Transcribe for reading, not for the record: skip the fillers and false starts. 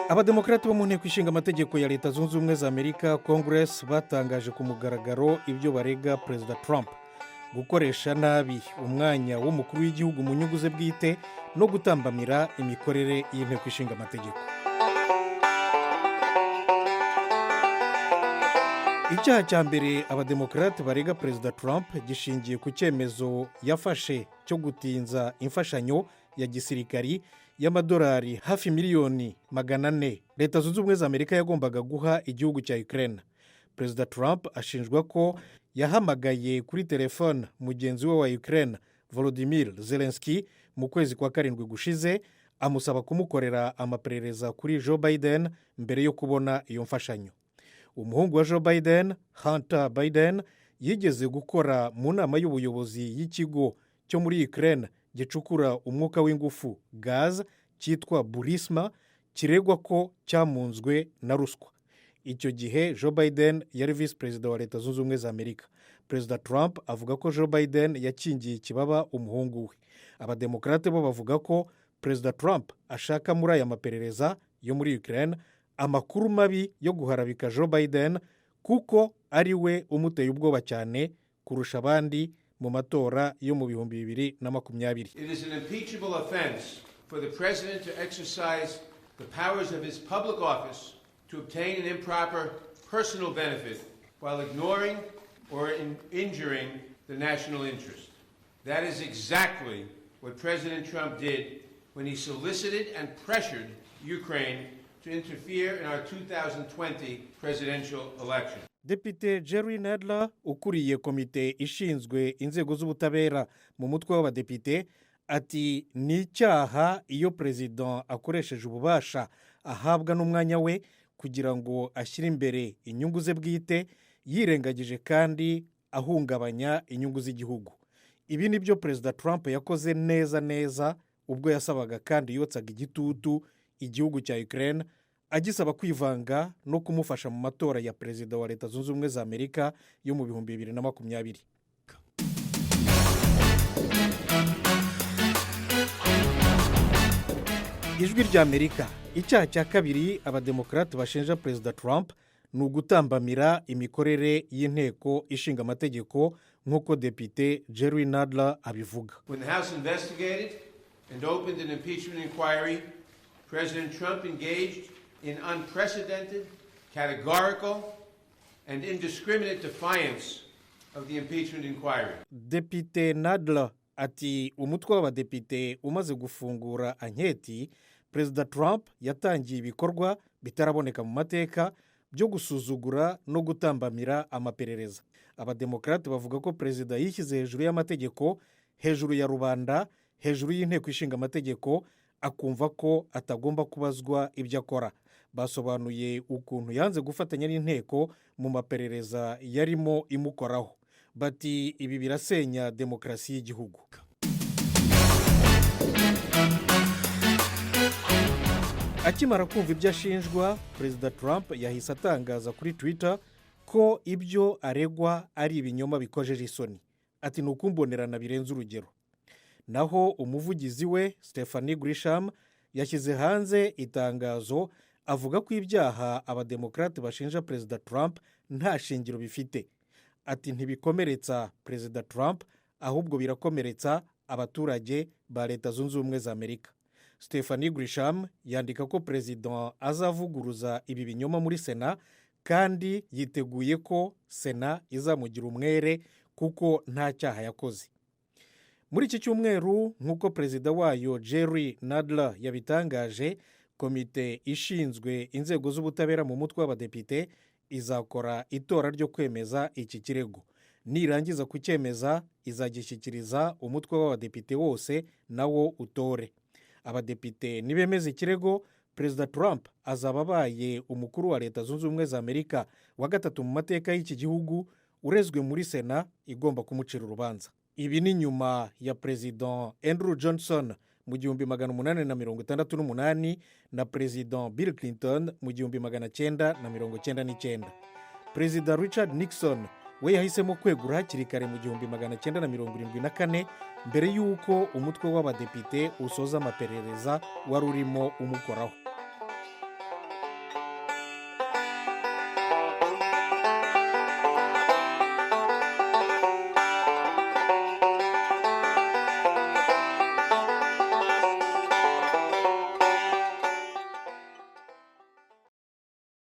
Abademokarate bo mu Nteko Ishinga Amategeko ya Leta Zunze Ubumwe za Amerika, Congress, batangaje ku mugaragaro ibyo barega Perezida Trump: gukoresha nabi umwanya w'umukuru w'igihugu mu nyungu ze bwite no gutambamira imikorere y'Inteko Ishinga Amategeko. Icyaha cya mbere abademokarate barega Perezida Trump gishingiye ku cyemezo yafashe cyo gutinza imfashanyo ya gisirikari y'amadolari hafi miliyoni 400 Leta Zunze Ubumwe za Amerika yagombaga guha igihugu cya Ukraine. Perezida Trump ashinjwa ko yahamagaye kuri telefone mugenzi we wa Ukraine, Volodymyr Zelensky, mu kwezi kwa karindwi gushize, amusaba kumukorera amaperereza kuri Joe Biden mbere yo kubona iyo mfashanyo. Umuhungu wa Joe Biden, Hunter Biden, yigeze gukora mu nama y'ubuyobozi y'ikigo cyo muri Ukraine gicukura umwuka w'ingufu, gaz, cyitwa Burisma, kiregwa ko cyamunzwe na ruswa. Icyo gihe Joe Biden yari visi perezida wa Leta Zunze Ubumwe za Amerika. Perezida Trump avuga ko Joe Biden yakingiye ikibaba umuhungu we. Abademokarate bo bavuga ko Perezida Trump ashaka muri aya maperereza yo muri Ukraine amakuru mabi yo guharabika Joe Biden, kuko ari we umuteye ubwoba cyane kurusha abandi mu matora yo mu 2020. It is an impeachable offense for the president to exercise the powers of his public office to obtain an improper personal benefit while ignoring or injuring the national interest. That is exactly what President Trump did when he solicited and pressured Ukraine to interfere in our 2020 presidential election. Depite Jerry Nadler, ukuriye komite ishinzwe inzego z'ubutabera mu mutwe w'abadepite, ati: "Ni icyaha iyo perezida akoresheje ububasha ahabwa n'umwanya we kugira ngo ashyire imbere inyungu ze bwite, yirengagije kandi ahungabanya inyungu z'igihugu." Ibi ni byo Perezida Trump yakoze neza neza ubwo yasabaga kandi yotsaga igitutu igihugu cya Ukraine, agisaba kwivanga no kumufasha mu matora ya perezida wa Leta Zunze Ubumwe za Amerika yo mu 2020. Ijwi ry'Amerika. Icyaha cya kabiri abademokarate bashinja Perezida Trump ni ugutambamira imikorere y'Inteko Ishinga Amategeko, nk'uko Depite Jerry Nadler abivuga. When the House investigated and opened an impeachment inquiry, President Trump engaged in unprecedented, categorical, and indiscriminate defiance of the impeachment inquiry. Depite Nadler ati: "Umutwe w'abadepite umaze gufungura anketi, Perezida Trump yatangiye ibikorwa bitaraboneka mu mateka byo gusuzugura no gutambamira amaperereza." Abademokarate bavuga ko perezida yishyize hejuru y'amategeko, hejuru ya rubanda, hejuru y'Inteko Ishinga Amategeko, akumva ko atagomba kubazwa ibyo akora. Basobanuye ukuntu yanze gufatanya n'inteko mu maperereza yarimo imukoraho. Bati: "Ibi birasenya demokarasi y'igihugu." Akimara kumva ibyo ashinjwa, Perezida Trump yahise atangaza kuri Twitter ko ibyo aregwa ari ibinyoma bikojeje isoni. Ati: "Ni ukumbonerana birenze urugero." Naho umuvugizi we, Stephanie Grisham, yashyize hanze itangazo avuga ko ibyaha abademokarate bashinja Perezida Trump nta shingiro bifite. Ati: "Ntibikomeretsa Perezida Trump, ahubwo birakomeretsa abaturage ba Leta Zunze Ubumwe za Amerika." Stephanie Grisham yandika ko perezida azavuguruza ibi binyoma muri Sena, kandi yiteguye ko Sena izamugira umwere kuko nta cyaha yakoze. Muri iki cyumweru, nk'uko perezida wayo Jerry Nadler yabitangaje, komite ishinzwe inzego z'ubutabera mu mutwe w'abadepite izakora itora ryo kwemeza iki kirego. Nirangiza kucyemeza, izagishyikiriza umutwe w'abadepite wose nawo utore. Abadepite nibemeza ikirego, Perezida Trump azaba abaye umukuru wa Leta Zunze Ubumwe za Amerika wa gatatu mu mateka y'iki gihugu urezwe muri Sena igomba kumucira urubanza. Ibi ni nyuma ya Perezida Andrew Johnson mu 1868 na Perezida Bill Clinton mu 1999. Perezida Richard Nixon we yahisemo kwegura hakiri kare mu 1974. mbere y'uko umutwe w'abadepite usoza amaperereza wari urimo umukoraho.